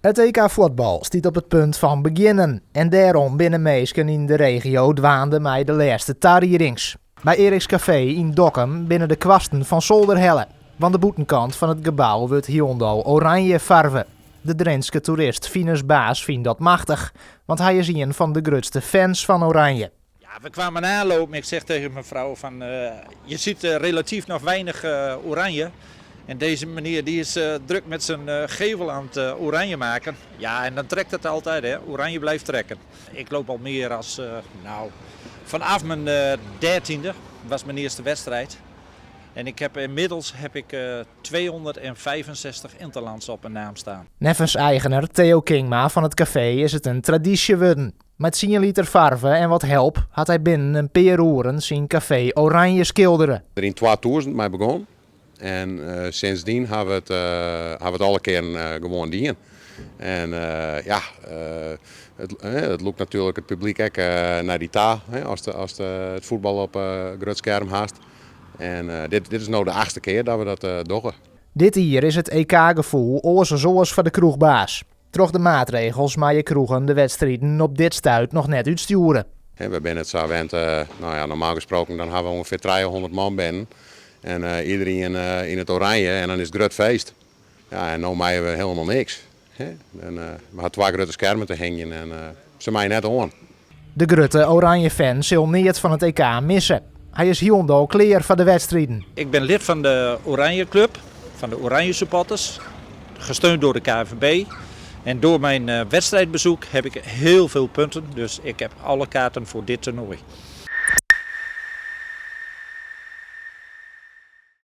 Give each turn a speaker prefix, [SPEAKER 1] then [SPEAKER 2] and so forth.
[SPEAKER 1] It EK fuotbal stiet op it punt fan begjinnen en dêrom binne minsken yn de regio dwaande mei de lêste tariedings. By Eriks Café yn Dokkum binne de kwasten fan solder helle, want de bûtenkant fan it gebou wurdt hielendal oranje farve. De Drintske toerist Finus Baas fynt dat machtich, want hy is ien fan de grutste fans fan Oranje.
[SPEAKER 2] Ja, we kwamen aanlopen. Ik zeg tegen mijn vrouw van, je ziet relatief nog weinig oranje. En deze meneer die is druk met zijn gevel aan het oranje maken. Ja, en dan trekt het altijd, hè. Oranje blijft trekken. Ik loop al meer als, nou, vanaf mijn 13e was mijn eerste wedstrijd. En ik heb inmiddels heb ik 265 interlands op mijn naam staan.
[SPEAKER 1] Neffens eigener Theo Kingma fan it kafee is it in tradysje wurden. Mei 10 liter farve en wat help hat hy binnen in pear oeren syn kafee oranje skildere.
[SPEAKER 3] Der yn 2000 mei begûn en sindsdien ha we it, ha we it alle kearen gewoan dien. En ja, it lûkt natuerlik it publyk ek nei dy ta, ast it fuotbal op grut skerm hast. En dit is no de achtste kear dat we dat dogge.
[SPEAKER 1] Dit jier is it EK-gefoel oars as oars foar de kroechbaas. Troch de maatregels meie kroegen de wedstriden op dit stuit noch net útstjoere.
[SPEAKER 3] We binne it sa wend, no ja, normaal gesproken dan ha we ûngefear 300 man binnen en iederien yn it oranje en dan is it grut feest. Ja, en no meie we hielendal niks. En we ha twa grutte skermen te hingjen en se meie net oan.
[SPEAKER 1] De grutte Oranje-fan sil neat fan it EK misse. Hy is hielendal klear foar de wedstriden.
[SPEAKER 2] Ik ben lid fan de Oranje Club, fan de Oranje Supporters, gesteund door de KNVB. En door mijn wedstrijdbezoek heb ik heel veel punten, dus ik heb alle kaarten voor dit toernooi.